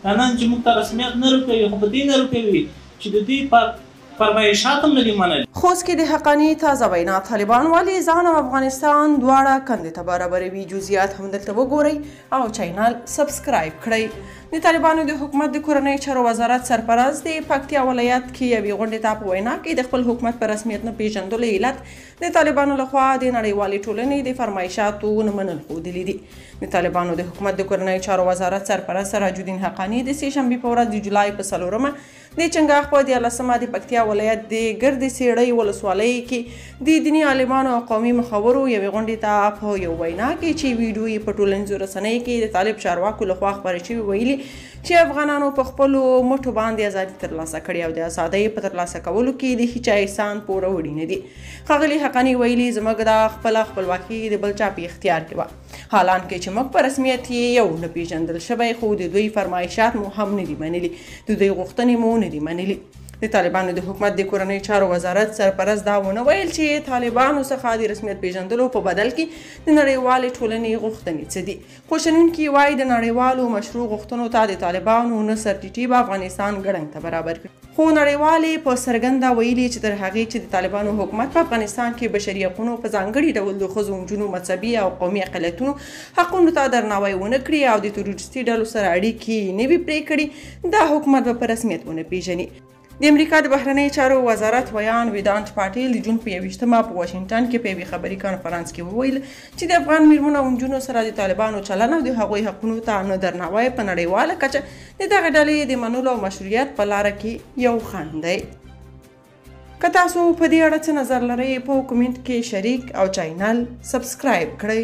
نن چې موږ ته رسمیت نه راکوي، خو په دې نه راکوي چې د دوی فرمایشات هم نه دي منلي. خوست کې د حقاني تازه وینا، طالبان ولې ځان او افغانستان دواړه کندې ته برابروي؟ جزئیات هم دلته وګورئ او چینل سبسکرایب کړئ. د طالبانو د حکومت د کورنیو چارو وزارت سرپرست د پکتیا ولایت کې یوې غونډې ته په وینا کې د خپل حکومت په رسمیت نه پیژندلو علت د طالبانو لخوا د نړیوالې ټولنې د فرمایشاتو نه منل ښودلي دي. د طالبانو د حکومت د کورنیو چارو وزارت سرپرست سراج الدین حقاني د سې شنبې په ورځ د جولای په 4مه د چنګاښ په 13مه د پکتیا ولایت د ګردې څېړۍ ولسوالۍ کې د دیني عالمانو او قومي مخورو یوې غونډې ته په یو وینا کې چې ویډیو یې په ټولنیزو رسنیو کې د طالب چارواکو لخوا خپره شوې ویلي چې افغانانو په خپلو مټو باندې ازادي ترلاسه کړې او د ازادۍ په ترلاسه کولو کې د هیچا احسان پوروړي نه دي. ښاغلي حقاني ویلي، زموږ دا خپله خپلواکي د بل چا په اختیار کې وه، حالانکه چې موږ په رسمیت یې یو نه پیژندل شوی، خو د دوی فرمایشات مو هم نه دي منلي، د دوی غوښتنې مو نه دي منلي. د طالبانو د حکومت د کورنیو چارو وزارت سرپرست دا ونه ویل چې طالبانو څخه د رسمیت پیژندلو په بدل کې د نړیوالې ټولنې غوښتنې څه دي، خو شنونکي وایي د نړیوالو مشروع غوښتنو ته د طالبانو نه سرټیټي به افغانستان ګړنګ ته برابر کړي. خو نړیوالې په څرګنده ویلي چې تر هغې چې د طالبانو حکومت په افغانستان کې بشري حقونو په ځانګړي ډول د ښځو، نجونو، مذهبي او قومي اقلیتونو حقونو ته درناوی ونه کړي او د تروریستي ډلو سره اړیکې نه وي پرې کړي، دا حکومت به په رسمیت ونه پیژني. د امریکا د بهرنیو چارو وزارت ویاند ویدانت پاټیل د جون په 21مه په واشنګټن کې په یوې خبري کانفرنس کې وویل چې د افغان میرمنو او نجونو سره د طالبانو چلن او د هغوی حقونو ته نه درناوی په نړیواله کچه د دغه ډلې د منلو او مشروعیت په لاره کې یو خنډ دی. که تاسو په دې اړه څه نظر لرئ په کومنټ کې شریک او چینل سبسکرایب کړئ.